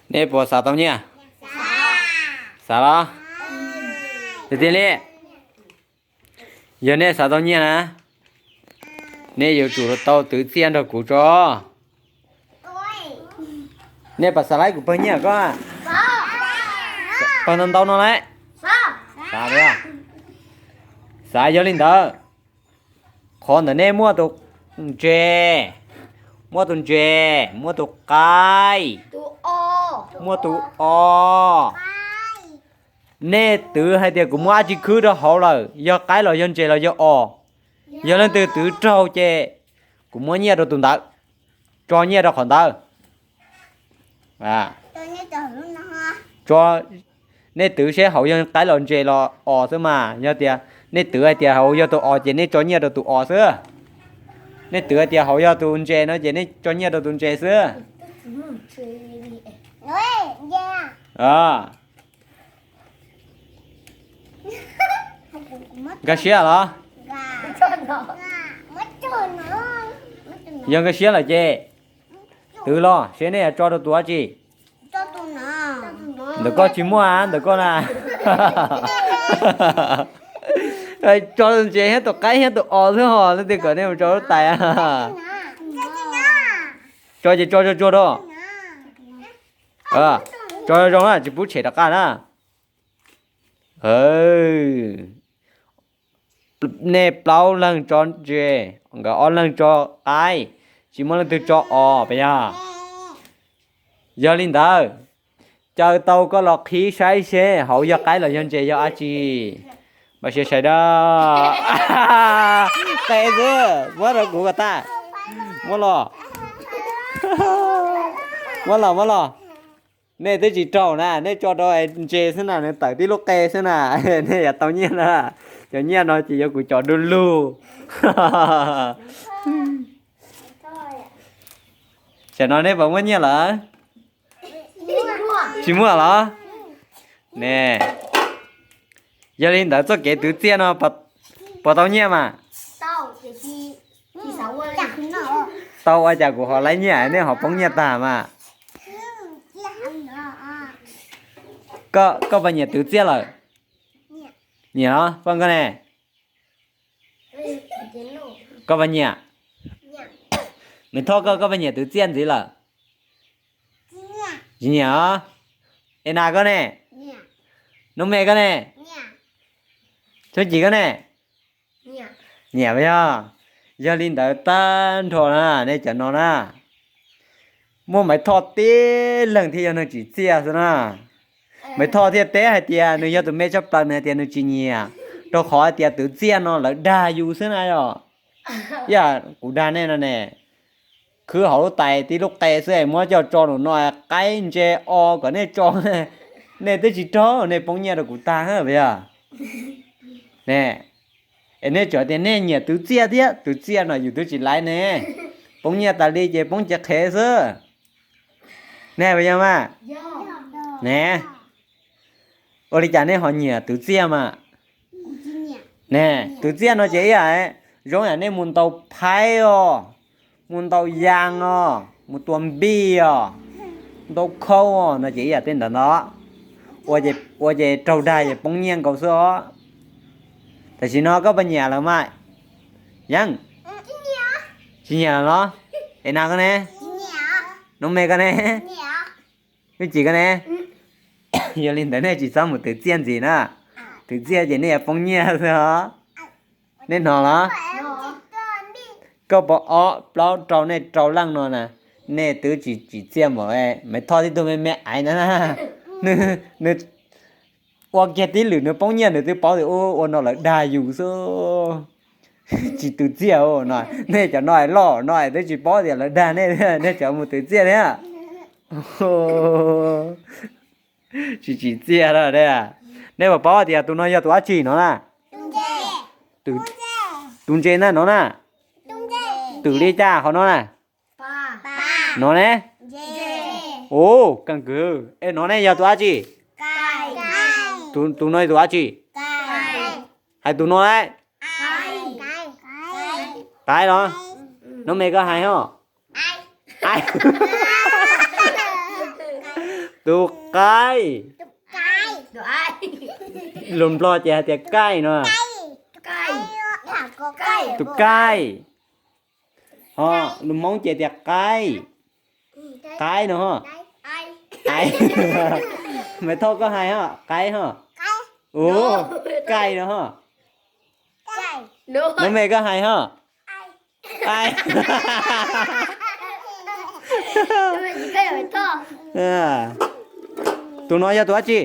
Nej puas xav tau nyiaj? Xav los? Tiag tiag li? Yog nej xav tau nyiaj na, nej yuav tsum tau twv txiaj nrog kuv tso. Nej puas xav laib kuv pawg nyiaj ko? Pawg ntau ntau no lauj. Xav, xav yog li ntawd, qhov ntawm nej muaj tus ntses, muaj tus ntses, muaj tus qaib, muaj tus os. Nej twv hais tias kuv muab dab tsi khwb rau hauv lawm, yog qaib los yog ntses los yog os. Yog leej twg twv raug ces kuv muab nyiaj rau tus ntawd, tso nyiaj rau qhov ntawd. Nej twv seb hauv yog qaib los ntses los os xwb mas. Yog tias nej twv hais tias hauv yog tus os ces nej tso nyiaj rau tus os xwb. Nej twv hais tias hauv yog tus ntses no ces nej tso nyiaj rau tus ntses xwb. Nkag siab los? Yog nkag siab lawm ces twv los seb nej yuav tso rau tus dab tsi. Ntawm koj tsis muaj, ntawm koj na. Tso tus ntses thiab tus qaib thiab tus os xwb hos, leej twg kom nej mus tso lub tais. Tso ces tso tsuag tsuag rau. Tso zoo zoo na, tsis pub tshem rov qab na. Nej plaub leeg tso ntses, nkawd ob leeg tso qaib, tsis muaj leej twg tso os puas yog? Yog li ntawd, caw tau koj los qhib saib seb hauv yog qaib los yog ntses yog dab tsi. Npaj siab saib da. Qe xwb, muab rau kuv kom tag. Muab los. Muab los, muab los. Nej twb tsis raug na, nej tso rau ntses xwb na, nws tawm tib lub qe xwb na. Nej yuav tau nyiaj na. Cov nyiaj no ces yuav kuv cov du lug. Tam no nej puas muaj nyiaj lawm? Tsis muaj los? Ne, yog li ntawd txoj kev twv txiaj no puas tau nyiaj mas? Tau, ua cas kuv ho laib nyiaj nej ho poob nyiaj tag mas? Koj puas nyiam twv txiaj lawm? Nyiam los poj koj ne? Koj puas nyiam? Nws thoj koj, koj puas nyiam twv txiaj ntxiv lawm? Tsis nyiam os. Es nas koj ne? Noob me koj ne? Txhob Cim koj ne? Nyiam yog. Yog li ntawd tag nrho na, nej cov no na, muaj Maiv Thoj tib leeg thiaj yog neeg tsim txiaj xwb na. Maiv Thoj thiaj teb hais tias nws yog tus me tshaj plaws, nws hais tias nws tsis nyiam, rau qhov hais tias twv txiaj no lawv dag yus xwb na yom. Ib yam kuv dag nej no ne, khwb hauv lub tais tib lub qe xwb es muab coj tso num no, qaib ntse o kom nej tso, nej twb tsis raug, nej poob nyiaj rau kuv tag puas yog? Ne, es nej tseem tias nej nyiam twv txiaj thiab, twv txiaj no yus twb tsis laiv ne, poob nyiaj tas li ces poob cev qhev xwb. Nej puas yog mas? Ne, ua li cas nej ho nyiam twv txiaj mas? Ne, twv txiaj no ces ib yam zoo yam nej mus ntaus phaib os, mus ntaus yas os, mus tua npij os, ntaus khau os no ces ib yam tej ntawd ntag. Ua ces raug dag ces poob nyiaj nkaus xwb os. Tam sim no koj puas nyiam lawm mas? Yeej tsis nyiam lawm los? Es nas koj ne? Noob me koj ne? Txhob Cim koj ne? Yog li ntawd nej tsis txhob mus twv txiaj ntxiv na. Twv txiaj ces nej yuav poob nyiaj xwb os. Nej hnov los? Koj pom ob plaub rau nej rau leej no na, nej twb tsis tsim txiaj npaum Maiv Thoj tib tug me me aiv ntawd na. Nws ua kiag tib lwm nws poob nyiaj, nws twb paub tias ua no lawv dag yus xwb. Tsis twv txiaj no, nej cov no loj no twb tsis paub tias lawv dag nej, nej cov mus twv txiaj thiab. Tsis tsim txiaj. Nej puas paub tias tus no yog tus dab tsi no na? Tus ntses ntag no na. Twm li cas qhov no na? No ne? Ua, kaaj kawg. Es no ne yog tus dab tsi? Tus no yog tus dab tsi? Hais tus no lauj. Qaib los? Noob me koj hais os. Tus qaib. Lus Nplog ces hais tias kaij no. Tus kaij. Ho lus Hmoob ces tias qaib. Qaib no ho. Maiv Thoj koj hais ho, qaib ho. Ua, kaij no ho. Nub me koj hais ho. Qaib. Tus no yog tus dab tsi?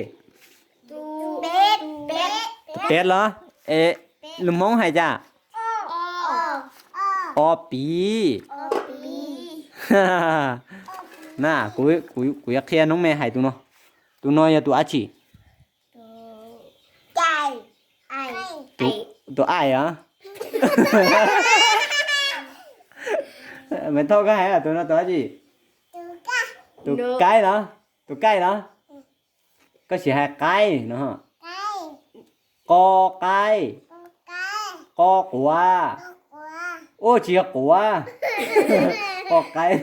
Pem los? Es lus Hmoob hais cas? O piv. Na, kuv yuav qhia noob me hais tus no. Tus no yog tus dab tsi? Tus aim os. Maiv Thoj koj hais tus no tus dab tsi? Tus kaib los? Tus kaij los? Koj sim hais qaib no. Qo qaib. Qo quav. Ua tsis yog quav. Qo qaib.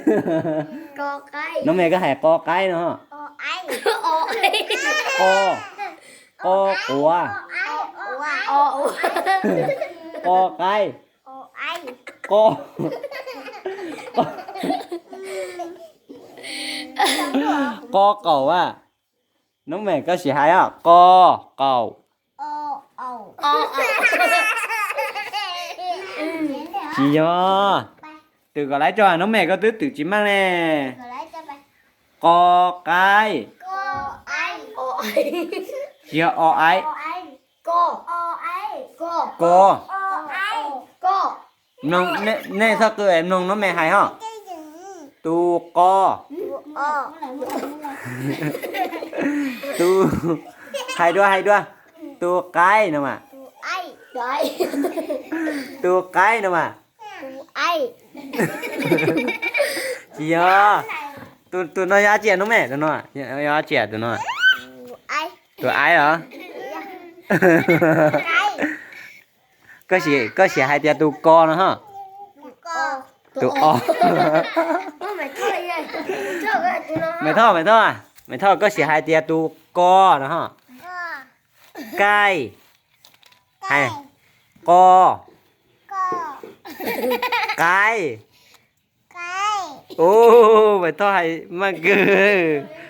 Noob me koj hais qo qaib no. Qo, qo quav. Qo qaib. Qo, qo qaum a. Noob me koj sim hais os, qo qaum. Tsis yog. Twm kom laiv tso, noob me koj twb twm tsis meej ne. Qo qaib. Tsis yog o aib. Ko. Mloog, nej txhob qw es mloog noob me hais ho. Tus qo. Tus, hais dua hais dua. Tus qaib no mas. Tus qaib no mas. Tsis yog. Tus no yog dab tsi noob me, tus no yog dab tsi tus no? Tus aib os. Koj sim hais tias tus ko no ho. Tus o. Maiv Thoj, Maiv Thoj, Maiv Thoj, koj sim hais tias tus ko no ho. Kaij. Hais. Qo. Qaib. Ub, Maiv Thoj hais maj kawg.